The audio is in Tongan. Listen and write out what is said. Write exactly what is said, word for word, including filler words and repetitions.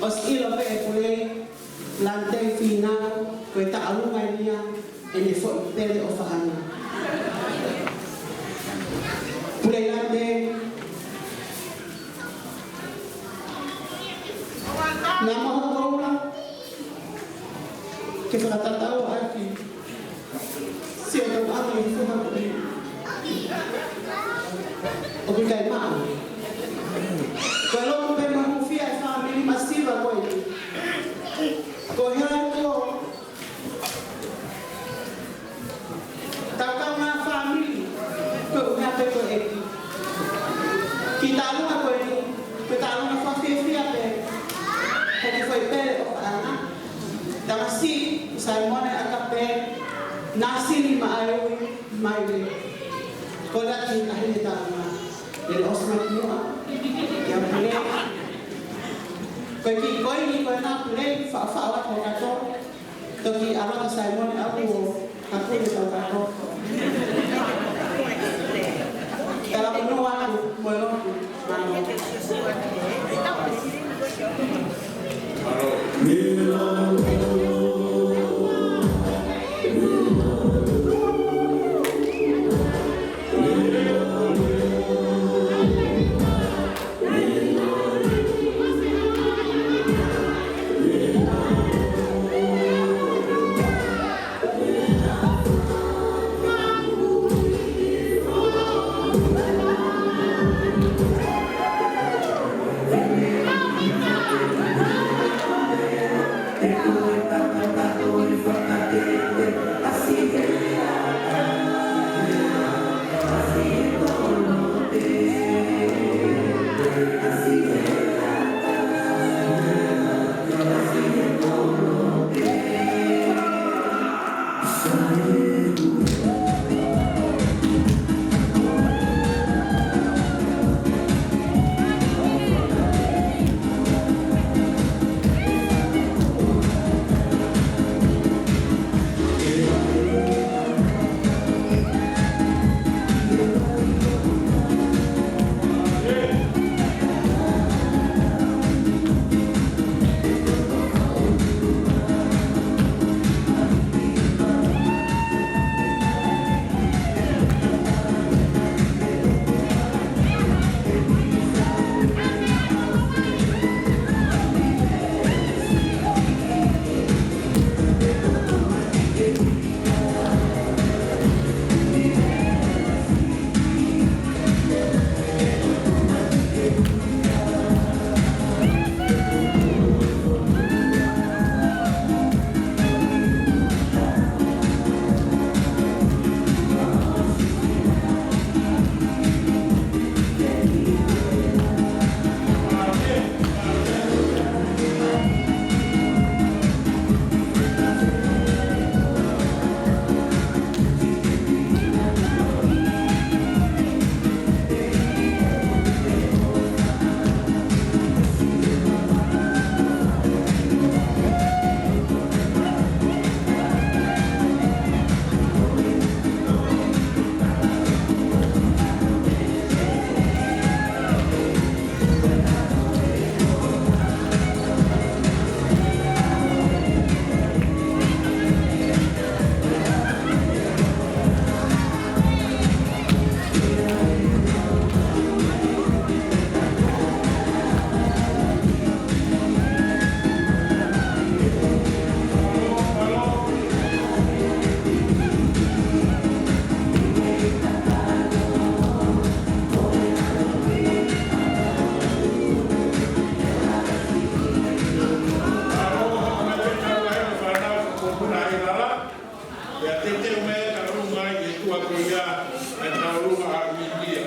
ʻOsi ʻilo pē ʻe Pule Lante Fīnau, ko e taʻalunga eni ia ʻene foʻi pele ʻofaʻanga. Pule Lante, naʻa mo hoʻo koula ke fakatatau ʻaki siʻoto ʻapi ʻi he foha ko ē. ʻOku ʻikai maʻu. Ko e lotu pē mo e hūfia e fāmili masiva ko ē. Ko e hā ʻoku tau kaungā fāmili, ko e ʻuhinga pē ko e ʻEiki. Ki he taʻalunga ko eni, ko e taʻalunga fakafiefia pē, ko e foʻi pele ʻofaʻanga. Tamasiʻi, Saimone ʻAkape, Nāsili Maʻaeui, Maile. Ko e laki ʻa e taʻalunga, ʻe ʻosi mai ki muʻa, ʻia Pule. Ko e kiʻi koini ko ena Pule, faʻofaʻo atu hoʻo kato. Toki ʻalu atu Saimone ʻalu ʻo haku le tau kato. Talamonū atu mo e lotu. Mālō. Pea teuteu mai e taʻalunga ʻi he tuʻa ko ia, e taʻalunga ʻa ʻInitia.